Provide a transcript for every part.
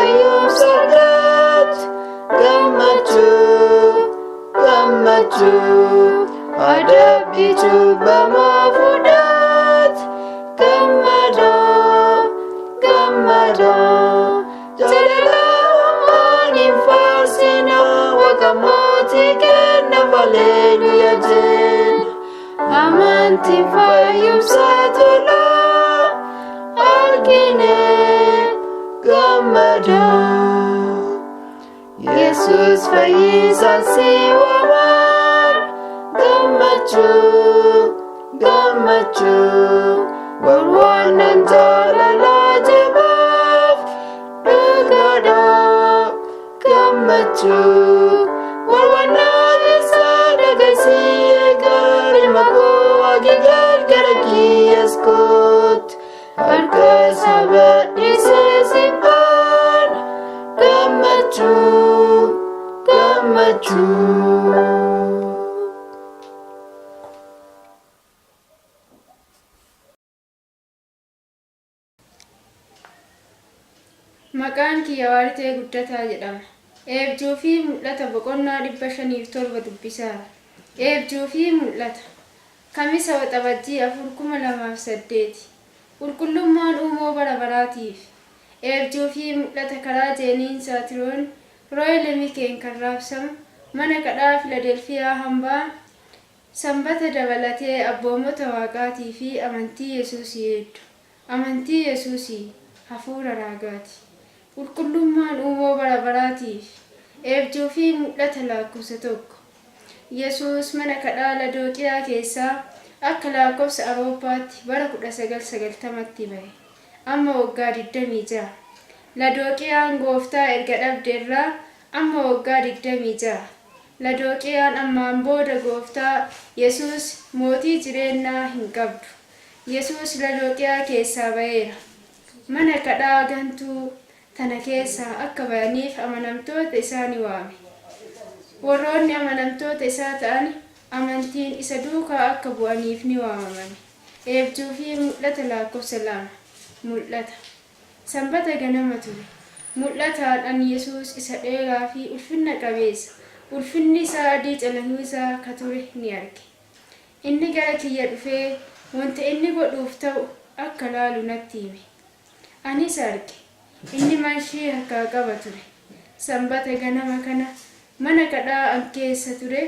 fayyumsa argatu gammachuu gammachuu adabbii cubbamaa fudhate gammadaa gammadaa jaalala uumaan hin faarsina waaqa mootii kenna haleluuyaa jenna amantiin fayyumsa tola argine gammadaa. Yesus fayyisaan si waamaan gammachuu gammachuu warwaannan jaalala jabaaf dhugaadha gammachuu warwaannaan isaa dhageessii eegaa ilma koo agigal gara kiyyaas kootti harka saba dhiisee sibbaan gammachuu gammachuu. Maqaan kiyya Waaritee Guddataa jedhama. Eebjuu fi Mul'ata boqonnaa 507 dubbisaara. Eebjuu fi Mul'ata. Kamisa Waxabajjii 4, 2008. Qulqullummaan uumoo bara baraatiif. Eebjuu fi Mul'ata karaa Jeeniin Saatiroon Rooy Lemikeen kan raabsamu mana kadhaa Filadelfiyaa hambaa Sanbata dabalatee abboomota Waaqaatii fi amantii Yesuusii eeddu. Amantii Yesuusii hafuura raagaati. Qulqullummaan uumoo bara baraatiif. Eebjuu fi Mul'ata laakkofsa 1. Yesuus mana kadhaa Ladooqiyaa keessaa akka laakkofsa Arooppaatti bara 1990tti bahe. Amma waggaa 26. Ladooqiyaan Gooftaa erga dhabde irraa amma waggaa 26. Ladooqiyaan ammaan booda Gooftaa, Yesuus, mootii jireennaa hin qabdu. Yesuus Ladooqiyaa keessaa bayeera. Mana kadhaa gantuu tana keessaa akka bayaniif amanamtoota isaa ni waame. Worroonni amanamtoota isaa ta'an amantiin isa duukaa akka bu'aniif ni waamamani. Eebjuu fi Mul'ata laakkofsa 2. Mul'ata. Sanbata ganama ture. Mul'ataan an Yesuus isa dheeraa fi ulfinna qabeessa, ulfinni isaa adii calanqisaa ka ture ni arge. Inni gara kiyya dhufee wonta inni godhuuf ta'u akka laalu natti hime. Anis arge. Inni marshii harkaa qaba ture. Sanbata ganama kana mana kadhaa an keessa ture,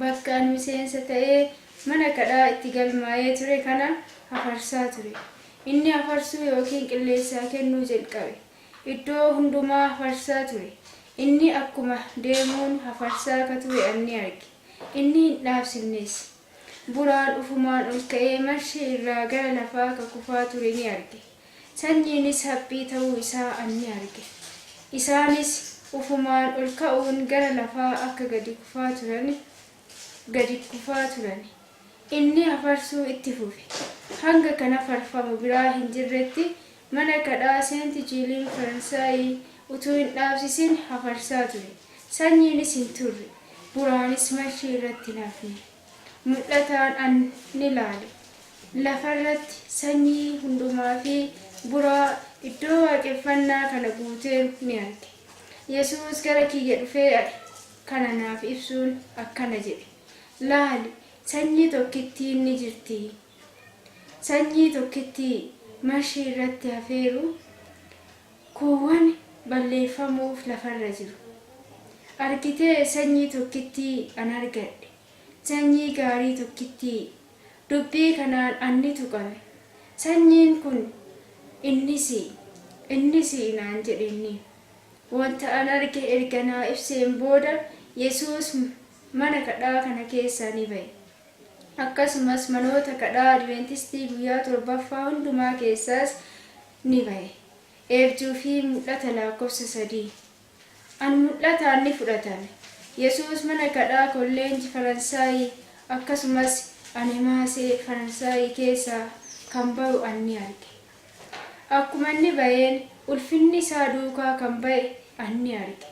bakka an miseensa ta'ee mana kadhaa itti galmaa'ee ture kana hafarsaa ture. Inni hafarsuu ykn qilleessaa kennuu jalqabe. Iddoo hundumaa hafarsaa ture. Inni akkuma deemuun hafarsaa ka ture an ni arge. Inni hin dhaabsifnes. Buraan ufumaan ol ka'ee marshii irraa gara lafaa ka kufaa ture ni arge. Sanyiinis haphii ta'uu isaa an ni arge. Isaanis ufumaan ol ka'uun gara lafaa akka gadi kufaa turan gadi kufaa turani. Inni hafarsuu itti fufe. Hanga kan hafarfamu biraa hin jirretti mana kadhaa Seenti Jiiliin Faransaayii utuu hin dhaabsisin hafarsaa ture. Sanyiinis hin turre. Buraanis marshii irratti hin hafne. Mul'ataan an ni laale. Lafa irratti sanyii hundumaa fi buraa iddoo waaqeffannaa kana guuteeru ni arge. Yesuus gara kiyya dhufee ari kana naaf ibsuun akkana jedhe, Laali, sanyii tokkittiin ni jirti. Sanyii tokkittii marshii irratti hafeeru kuuwwan balleeffamuuf lafarra jiru. Argitee sanyii tokkittii an argadhe, sanyii gaarii tokkittii. Dubbii kanaan an ni tuqame. Sanyiin kun inni si'i, inni si'i naan jedhe inni. Wanta an arge erga naa ibseen booda Yesuus mana kadhaa kana keessaa ni ba'e. Akkasumas manoota kadhaa Adventistii guyyaa torbaffaa hundumaa keessaas ni ba'e. Eebjuu fi Mul'ata laakkofsa 3. An mul'ataan ni fudhatame. Yesuus mana kadhaa kolleenji Faransaayii akkasumas Anemaasee Faransaayii keessaa kan ba'u an ni arge. Akkuma inni ba'een ulfinni isaa duukaa kan ba'e an ni arge.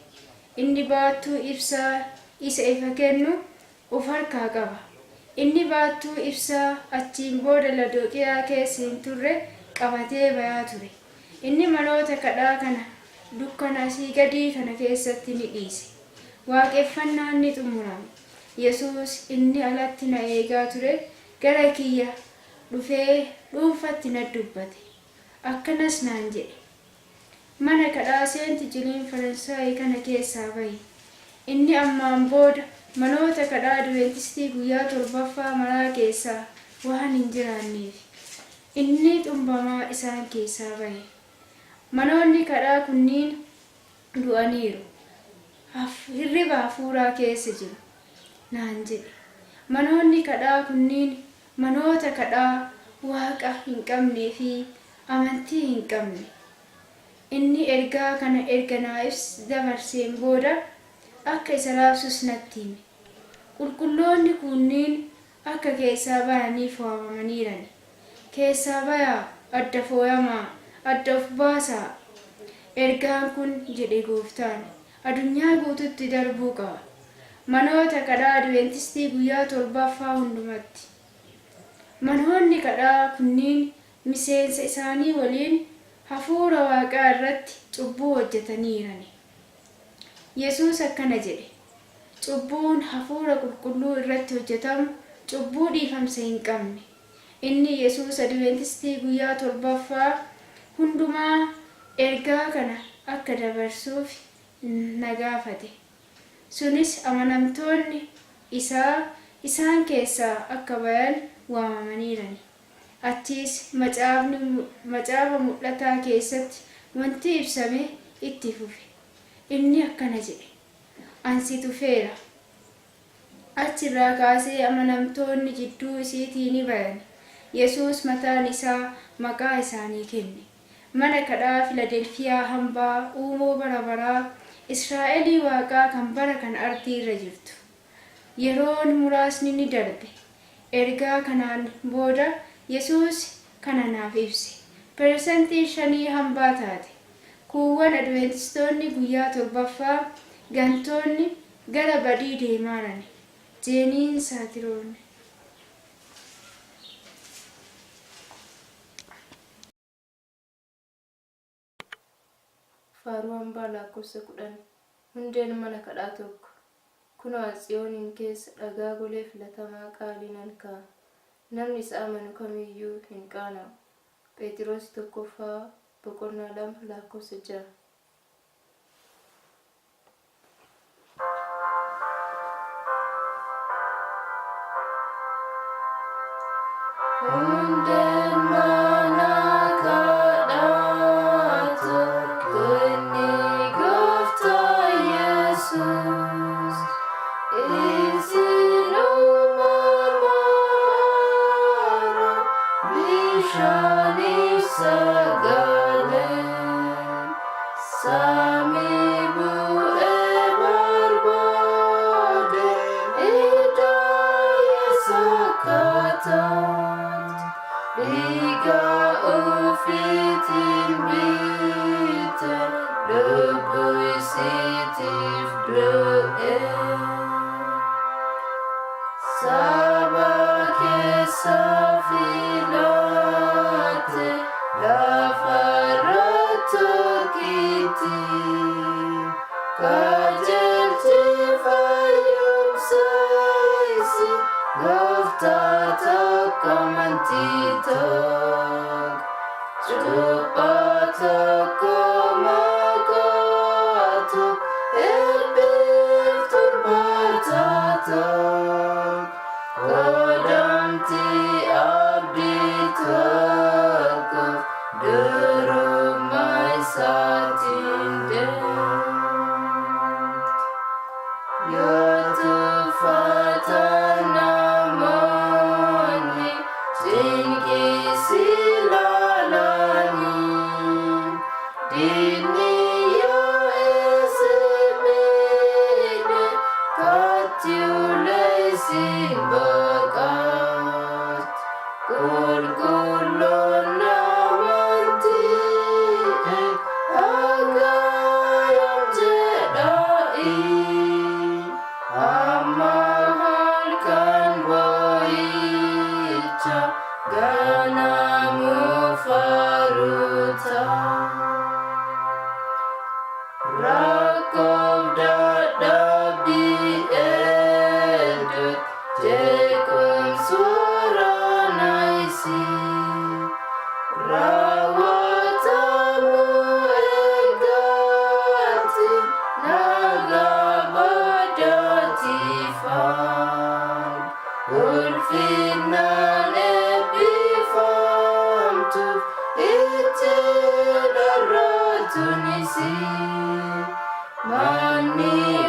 Inni baattuu ibsaa isa ifa kennu uf harkaa qaba. Inni baattuu ibsaa achiin booda Ladooqiyaa keessa hin turre qabatee bayaa ture. Inni manoota kadhaa kana Dukkana asii gadii kana keessatti ni dhiise. Waaqeffannaan ni xumurame. Yesuus inni alatti na eegaa ture gara kiyya dhufee dhuunfatti na dubbate. Akkanas naan jedhe. Mana kadhaa Seent Juliin Faransaay kana keessaa bahi. Inni ammaan booda manoota kadhaa Adventistii guyyaa torbaffaa maraa keessaa waan hin jiraanneef. Inni xumbamaa isaan keessaa bahe. Manoonni kadhaa kunniin du'aniiru. Hirriba hafuuraa keessa jiru. Naan jedhe. Manoonni kadhaa kunniin manoota kadhaa Waaqa hin qabnee fi amantii hin qabne. Inni ergaa kana erga naa dabarseen booda akka isa raabsus natti hime. Qulqulloonni kuunniin akka keessaa bayaniif waamamaniirani. Keessaa bayaa, adda fooyamaa, adda uf baasaa. Ergaan kun, jedhe Gooftaan, adunyaa guututti darbuu qaba. Manoota kadhaa Adventistii guyyaa torbaffaa hundumatti. Manoonni kadhaa kunniin miseensa isaanii waliin Hafuura Waaqaa irratti cubbuu hojjetaniirani. Yesuus akkana jedhe, Cubbuun Hafuura Qulqulluu irratti hojjetamu cubbuu dhiifamsa hin qabne. Inni Yesuus Adventistii guyyaa torbaffaa hundumaa ergaa kana akka dabarsuuf na gaafate. Sunis amanamtoonni isaa isaan keessaa akka bayan waamamaniirani. Achiis macaafni macaafa Mul'ataa keessatti wanti ibsame itti fufe. Inni akkana jedhe, An si tufeera. Achi irraa kaasee amanamtoonni jidduu isiitii ni bayan. Yesuus mataan isaa maqaa isaanii kenne. Mana kadhaa Filadelfiyaa hambaa uumoo bara baraa, Israa'elii Waaqaa kan bara kana ardii irra jirtu. Yeroon muraasni ni darbe. Ergaa kanaan booda Yesuus kana naaf ibse. Peresentiin shanii hambaa taate. Kuuwwan Adventistoonni guyyaa torbaffaa gantoonni gara badii deemaarani. Jeeniin Saatiroon. Faaruu Hambaa Laakkofsa 10 Hundeen mana kadhaa tokko. Kunoo an Tsiyooniin keessa dhagaa golee filatamaa qaalii nan kaa'a. Namni isa amanu kam iyyuu hin qaana'u. Pheexiroos 1ffaa boqonnaa 2 lakkoofsa 6. Hundeen mana kadhaa tokko inni Gooftaa Yesuus. Isin uumama haaraa bishaaniif sagalee. Samii bu'ee barbaade iddoo Yesuus kataat dhiiga ofiitiin bite lubbuu isiitiif du'e. Saba keessa filate lafarra tokkitti qajeelche fayyumsa isi gooftaa tokko amantii tokko cuuphaa tokko maqaa tokko eebbiif turbaata tokko qoodamti abdii tokkoof durummaa isaatiin deemti. Yoo tuffatan namoonni cinqii si laalanii, diinni yoo isin miidhe katti ulee isin baqat. Qulqulloon amantii akka yoom jedhaa'i hamma halkan boo'icha ganamuu faaruta. jedha raajuunis. Manni.